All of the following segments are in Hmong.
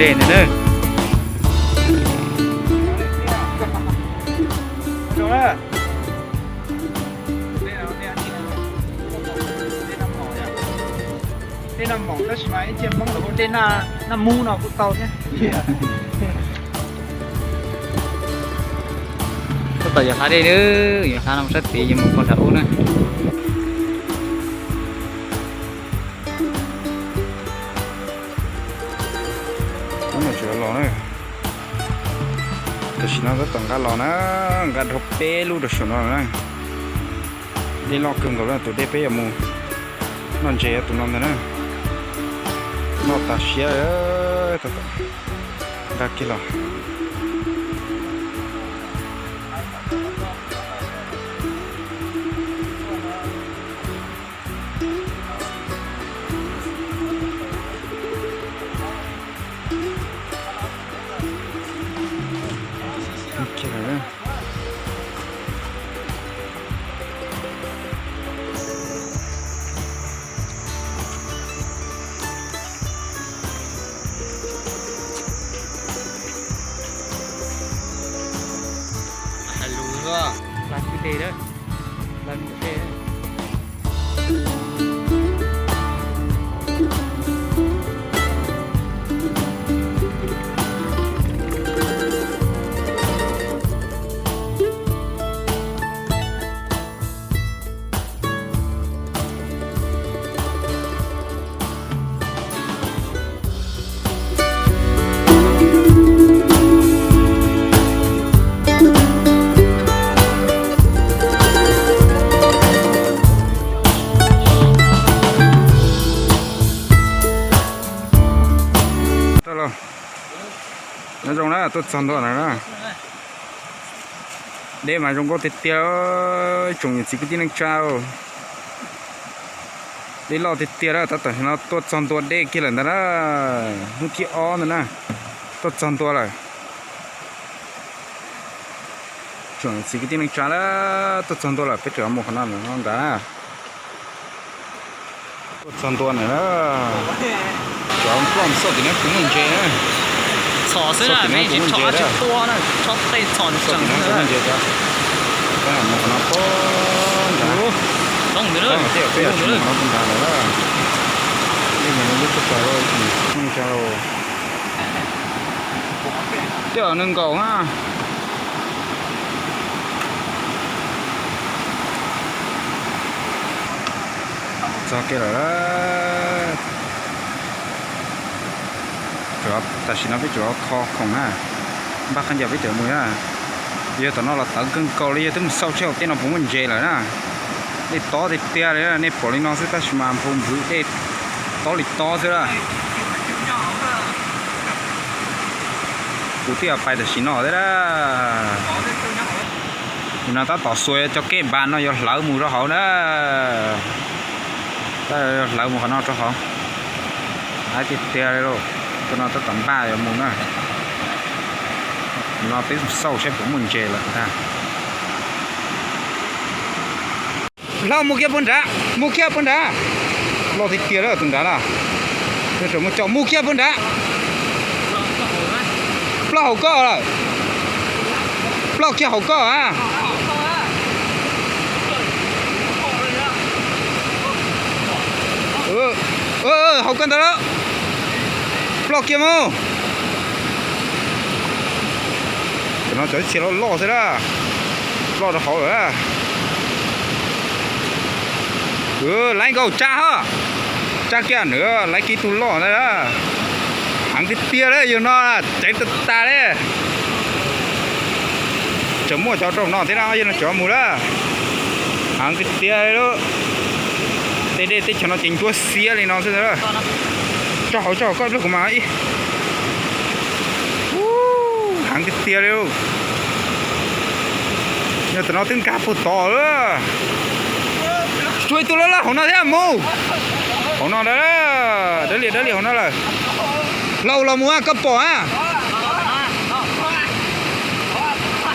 Dej ntawd na. Dej Naj Mom tab sis mas ib txhia Hmoob lawv hu dej Naj Mub no kuj tau thiab. Tab tom yuav hla dej na, yuav hla no sab tid yuav mus pog nram ub na. Ub no tseem los na. Tam sim no tab tom nqa los na, nqa dhau peb lub rau saum no na. Dej loj kawg nkaus na, tus dej peb yuav mus noj ntses tus no ntag na. Noj tas siab, nqa kiag los. Hais lus, hla kwj deg, hla kwj deg. Nyob zoo na, tuaj txog ntua lawm na. Dej mas zoo nkauj tiag tiag, tsoom niam txiv kwv tij neej tsa. Dej loj tiag tiag, tab tom no tuaj txog ntua dej kiag lawm ntag na. Hnub thib ob ntag na, tuaj txog ntua lawm. Tsoom niam txiv kwv tij neej tsa, tuaj txog ntua lawm, peb tseem mus qhov no nrad na. Tuaj txog ntua na, cov nploj xauj tim no puas muaj ntses na. Txhom xwb na, tsis txhob tsis txhob tej txhom tseem na. Mus qhov no puag nrad, tej peb tsis mus qhov no puag nrad lawm. Tej nws nkaum na. Txog kiag lawm. Tam sim no peb tseem kho khoom na, npaj qee yam peb tseem mus na. Yog tom no los tawv kawg nkaus li, yog twb mus xauj seb hauv tej no puas muaj ntses lawm na. Dej tob tiag tiag li, nej pom li no xwb tab sis mas nphau npwv dej tob li tob xwb na. Kuv twb yuav pais tam sim no thiab na. Nim no tab tom xuas cov kej npas no yuav hlawv mus rau hauv na. Tab yuav hlawv mus qhov no rau hauv. Hais tiag tiag li lauj, tus no tab tom npaj yuav mus na. No peb xauj saib puas muaj ntses lawm ntag. Hlob, mus kiag puag nrad, mus kiag puag nrad. Loj tiag tiag lawm tus nrad na. Mus kiag puag nrad. Ploj hauv koj lawm. Ploj kiag hauv koj a. Hauv koj ntawd lawm. Ploj kiag mus. Cov no cov ib txhia loj loj xwb na. Ploj rau hauv lawm. Laiv nkaus, tsa ho. Tsa kiag nws, laiv kiag tus loj ntawd. Heev tiag tiag li yog no, ceev tas tas li. Tseem muaj cov rau no thiab na, yog no tseem mus lawm. Heev tiag tiag li lawm. Tej dej teb chaws no ces ncuab xiab li no xwb. Tso hauv, tso hauv koj ib pliag kuv mam ib. Heev tiag tiag li. Yog tam no twb nkag puag tod lawm. Tshuav ib tug loj loj hauv no thiab mus. Hauv no, dawb lias dawb lias hauv no lawm. Hlau los mus a, koj pom a.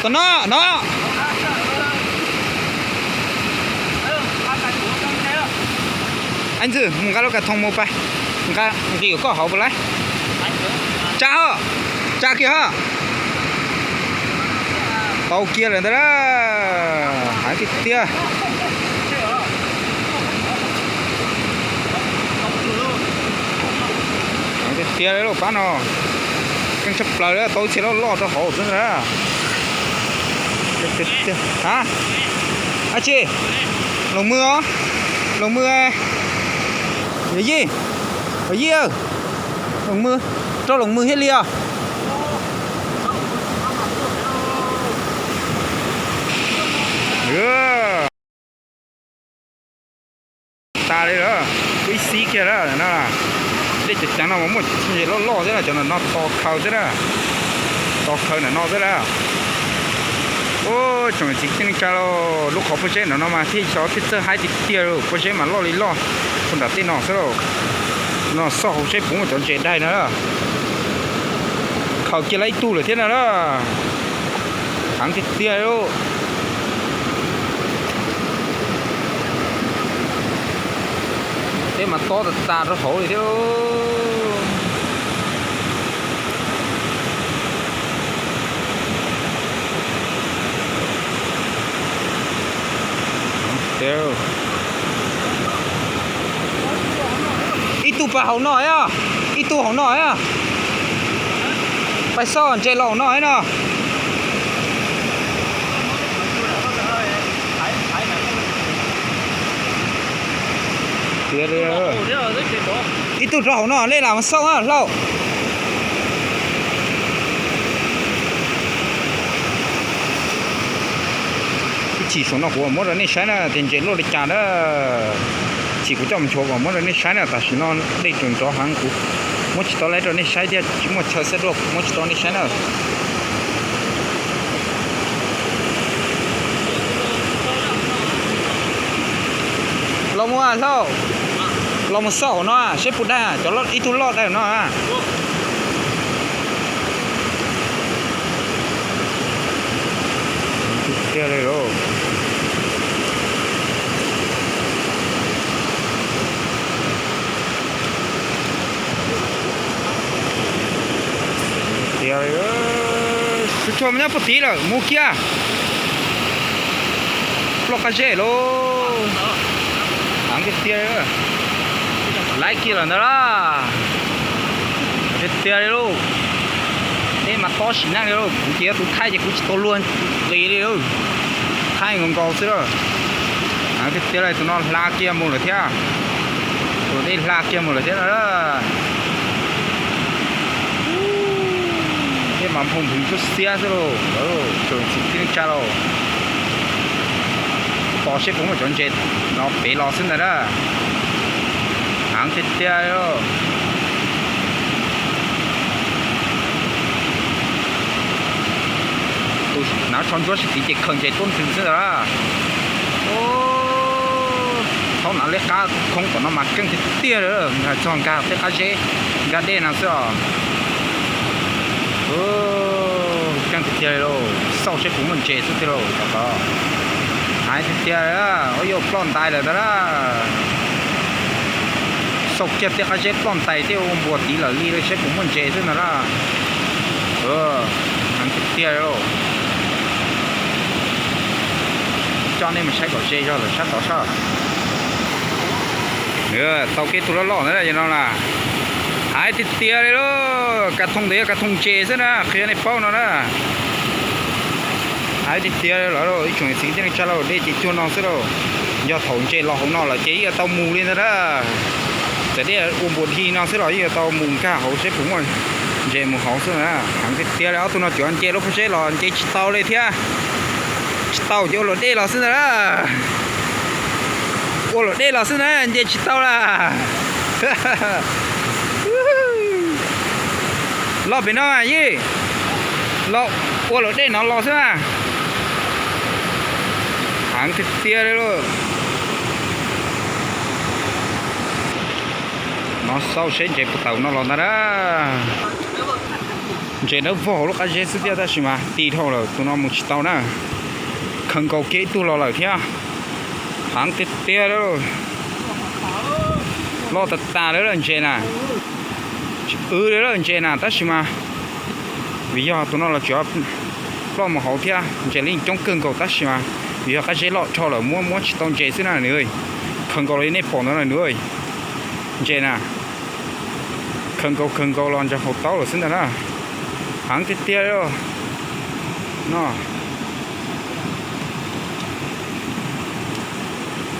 Tom no no. Ais ntxwg, mus nqa lub kas thoo mus pais, nqa nqis koj hauv puas laib? Tsa ho, tsa kiag ho. Tau kiag lawm ntag na. Heev tiag tiag. Heev tiag tiag li lauj pab no. Keej tshaj plaws li, tau ib txhia loj loj rau hauv xwb na. Ha, ab tsi, loos mws os, loos mws, yawm yij, yawm yij, loos mws, rau loos mws thiaj li os. Tas li lawm, ib xib kiag lawm no. Dej cov cav no mas muaj tsis loj loj xwb na, cov no tos khaws xwb na. Tos khaws ntawm no xwb na. Ub, tsoom txiv tij neej tsa lauj, lub qhov pob zeb ntawm no mas thiaj xyov thiaj txawj haib tiag tiag lauj, pob zeb mas loj li loj, puag nram tej no xwb lauj. No xauj hauv seb puas muaj cov ntses daig no. Khaws kiag lawm ib tug lawm thiab no na. Heev tiag tiag lauj. Tej mas tob tas tas rau hauv li thiab. Ib tug pas hauv no, ib tug hauv no. Pais xauj ntses los hauv no no. Ib tug rau hauv no, lej lam mus xauj na Hlau. Ib chim saum no kuv muab rau nej saib na, tias ntses loj li cas na. Chim kuv coj mus nchuav kom muab rau nej saib na, tam sim no dej tseem nrov heev, kuv muab tsis tau lawm rau nej saib thiab, tsis muaj chaw xab dua, kuv muab tsis tau nej saib na. Los mus Hlau, los mus xauj hauv no seb puas daig, cov ib tug loj daig no. Tiag li lauj. Tiag li, tsuag tsuag mas nyob puag tid lawm, mus kiag. Ploj qab zeb lauj. Heev tiag tiag. Laib kiag lawm ntawd las. Tiag tiag li lauj. Dej mas tob sim neej li lauj, kuv ces yog tus thaij ces kuv tsis tau luag nqis li lauj. Thaij nkaus nkaus xwb lauj. Heev tiag tiag li, tus no hla kiag mus lawm thiab. Tus dej hla kiag mus lawm thiab no. Dej mas nphoo nphwv xiab xiab xwb lauj. Tsoom txiv tij neej tsa lauj, tos seb puas muaj cov ntses no pem los xwb ntag na. Heev tiag tiag li lauj. Tus hnav tsho ntsuab sib tid ces khaws ntses tuab ntws xwb ntag na. Thaub hnav lej qab khoob tom no mas keej tiag tiag li, nkag txog nkag tej qab zeb, nkag dej no xwb os. Keej tiag tiag li lauj, xauj seb puas muaj ntses xwb tiag lauj, tom tod. Heev tiag tiag li, ua yuav ploj ntais lawm ntag na. Xauj kiag tej qab zeb ploj ntais tej ua npuas tid lawm li seb puas muaj ntses xwb ntag na. Heev tiag tiag li lauj. Coj nej mus saib kom ze zog lawm sab tod sab. Tau kiag tug loj loj ntawd no las. Heev tiag tiag li lauj, ka thooj ntawd yog ka thooj ntses xwb na, qhia nej paub no na. Heev tiag tiag li lauj, ib tsoom txiv tij neej tsa lauj, dej ces cuag no xwb lauj. Yog thaum ntses los hauv no lawm ces yeej yuav tau mus li ntag na. Txawm dej ua npuas dhi no xwb los yeej yuav tau mus nkag hauv seb puas muaj ntses mus hauv xwb na. Heev tiag tiag li, ob tug no cuav nce lub pob zeb los nce tsis tau li thiab. Tsis tau ces ua luam dej los xwb ntag na. Ua luam dej los xwb na, nce tsis tau las. Los pem no yij, los ua luam dej no los xwb na. Heev tiag tiag li lauj. No xauj seb ntses puas tawm no los ntag na. Ntses dawb vog hauv lub qab zeb xwb thiab tab sis mas ti dhau lawm, tus no mus tsis tau na. Khaws nkaus kiag ib tug los lawm thiab. Heev tiag tiag li. Loj tas tas li ntses na. Wb li lawm ntses na tab sis mas vim yog tus no los tsuav ploj mus hauv thiab ntses li coob kawg nkaus tab sis mas vim yog qab zeb loj dhau lawm muab muab tsis tau ntses xwb na nws. Khaws nkaus li nej pom ntawd na nws. Ntses na, khaws nkaus khaws nkaus los ntawm hauv taub lawm xwb ntag na. Heev tiag tiag li no.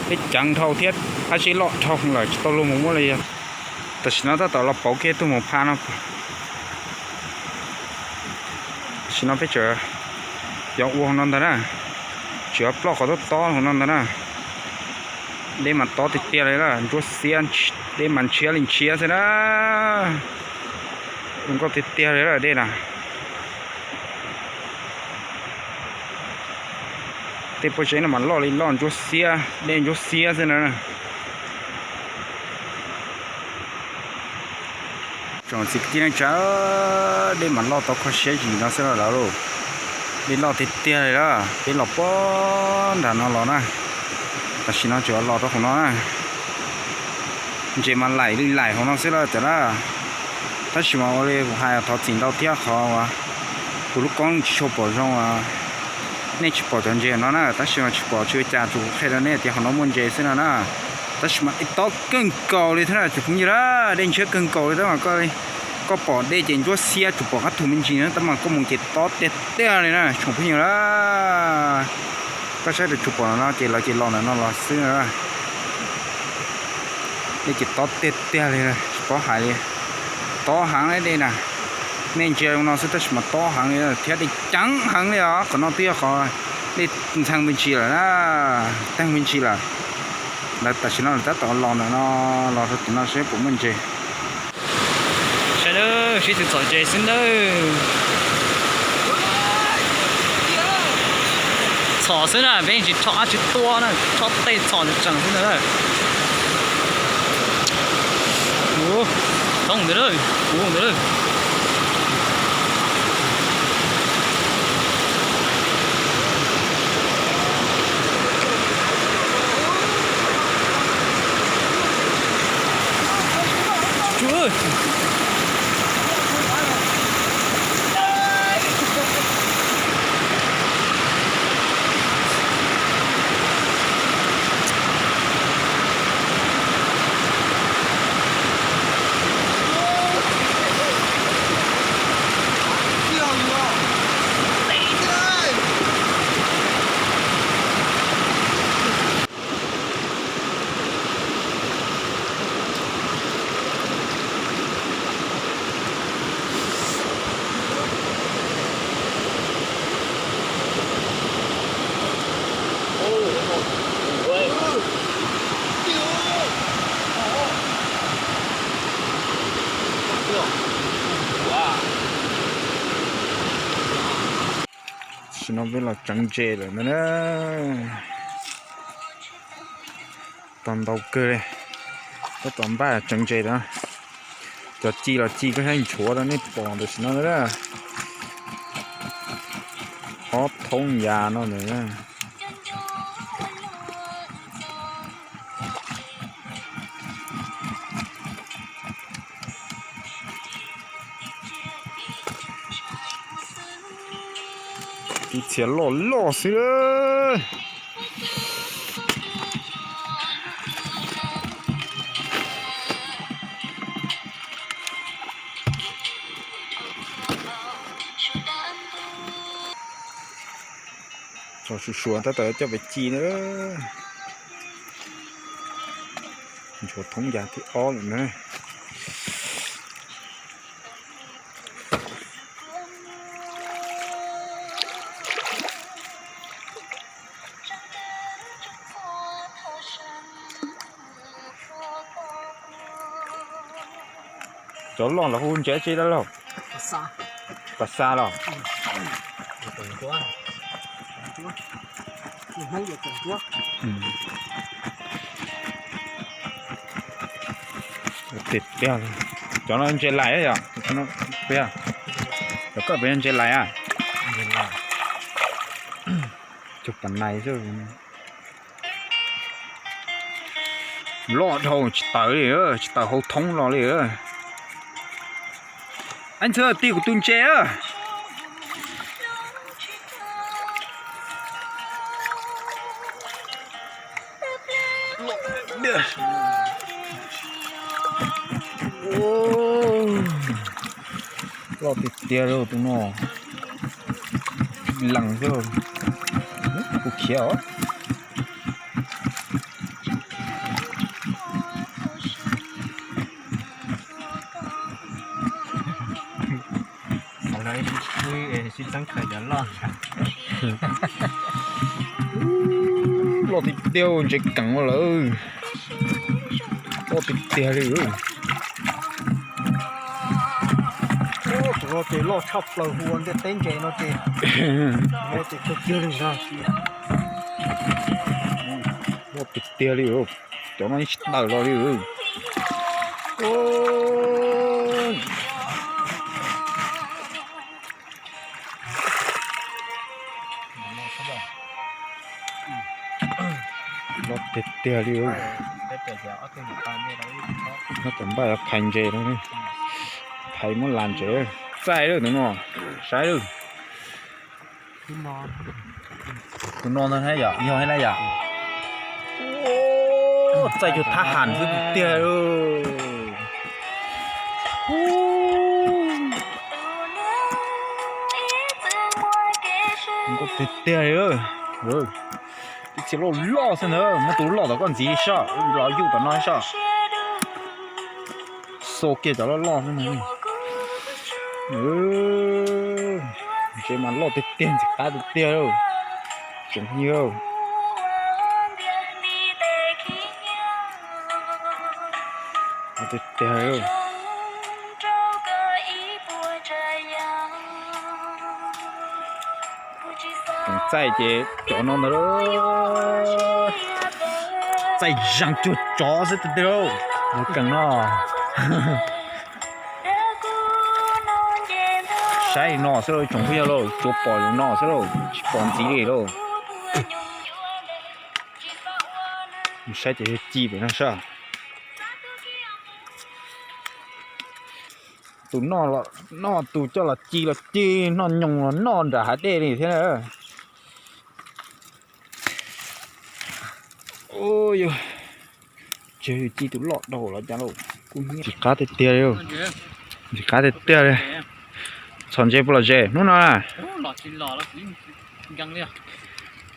Peb ceev dhau thiab qab zeb loj dhau lawm tsis tau luag mus muab li. Tam sim no tab tom los pauv kiag tus mus pha no. Tam sim no peb tseem yuav ua hauv no ntag na, tseem yuav ploj qhov tob tob hauv no ntag na. Dej mas tob tiag tiag li na, ntsuab xiab, dej mas ntshiab li ntshiab xwb na. Zoo nkauj tiag tiag li na dej na. Tej pob zeb no mas loj li loj ntsuab xiab, dej ntsuab xiab xwb na. Tsoom txiv kwv tij neej tsa, dej mas loj tau kho siab zim no xwb los lawm lauj. Dej loj tiag tiag li lawm, peb los puag nram no los na. Tam sim no tseem los rau hauv no na. Ntses mas laim li laim hauv no xwb lawm tiag na. Tab sis mas ua li kuv hais thov txim ntau thiab qhov uas kuv lub koob tsis tshua pom zoo, nej tsis pom cov ntses no na, tab sis mas tsis pom tsis ua cas, tsuas kuv qhia rau nej tias qhov no muaj ntses xwb no na. Tab sis mas dej tob kawg nkaus li thiab na tsoom phooj ywg na, dej ntshiab kawg nkaus li tab mas koj, koj pom dej ces ntsuab xiab tsuas pom qab thu me ntsis na, tab mas koj mus ces tob tiag tiag li na tsoom phooj ywg na. Koj saib rau tsuas pom no ces lawv ces los ntawm no los xwb na. Dej ces tob tiag tiag li tsis paub hais li. Tob heev li dej na. Nej ntsia no xwb tab sis mas tob heev li thiab dej ceev heev li os. Qhov no twb yog qhov dej ntxhee me ntsis lawm na, teeg me ntsis lawm. Lawv tam sim no lawv tab tom los ntawm no, los rau tim no seb puas muaj ntses. Saib, sib tw txhom ntses xwb ntag. Txhom xwb na, peb tsis rho dab tsi tuaj na, rho tej txhom tseem xwb ntag. Thoob ntawd, ntawd. Tam sim no peb los tseev ntses lawm ntag na. Tau ntau kawg li. Tab tom npaj tseev ntses na. Cov ci los ci koj saib nchuav rau nej pom tam sim no na. Ob thoob yas no ntag. Ib txhia loj loj xwb. Txog suav suav tab tom coj pem ci na. Nchuav thoob yas thib ob lawm na. Cov loj los hu ntses tsi dab laug? Pas xa los? Tiag tiag, cov no ntses lais yom? Cov koj pem ntses lais a? Cog pas nais xwb. Loj dhau tsis tawm li, tsis tawm hauv thoob los li. Ntxhw, tig kuv tus ntses na. Loj tiag tiag li tus no. Lees xwb. Kuv khiav os. Loj tiag tiag, ntses keem ua lawm. Loj tiag tiag li. Tus no ces loj tshaj plaws, hu ua ntiaj teb ntses no ces, ces kawg kiag li no. Loj tiag tiag li. Cov no yeej tsis tawm los li. Loj tiag tiag li. Nyob tom npaj yuav phais ntses no, phais muab las ntses. Txaij lawm tus no, saib lawm. Tus no ntag yog, yog na yom. Txaij cuag thab ham xwb tiag. Nkauj tiag tiag li. Ib txhia loj loj xwb ntag, muab tus loj tom koj ntxiv soj, los yuj tom no soj. Xo kiag cov loj loj xwb. Ntses mas loj tiag tiag, ntxim qab tiag tiag. Tsoom phooj ywg, tiag tiag. Tsoom txaij ces cov no ntag. Txaij zeeg cuag tsov xwb tiag tiag lauj. Mus keem no. Saib no xwb lauj, tsoom phooj ywg lauj, tsuas pom li no xwb lauj, tsis pom ntxiv li lauj. Saib ces yog ci pem no sab. Tus no, noj tus coj los ci los ci, noj nyoos los noj nram hav dej li thiab na. Ces yus ci tus loj dhau los cas lauj, kuj ntxim qab tiag tiag li. Ntxim qab tiag tiag li. Txhom ntses puas lom zem hnub no na?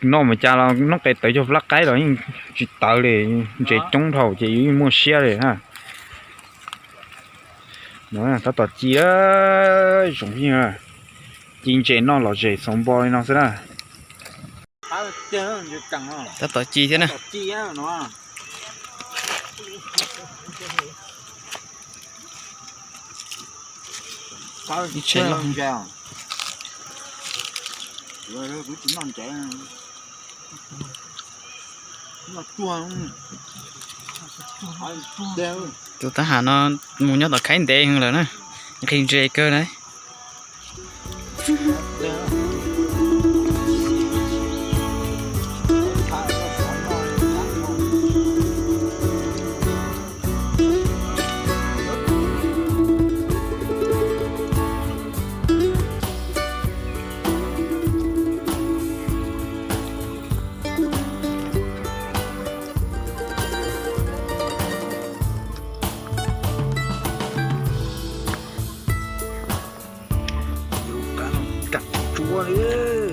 Noj mus cas los noob qes tawv cuag plab qaib los yeej tsis tawv li. Ntses coob dhau ces yus yeej muaj siab li na. Tab tom ci, tsoom phooj ywg, ci ntses noj lom zem xaus npo li no xwb na. Tab tom ci thiab na. Ib tsheb loj. Tus tab ham no mus nyob tom khaib ntev lawm na, nqhis ntses kawg na. Kam tsuav li.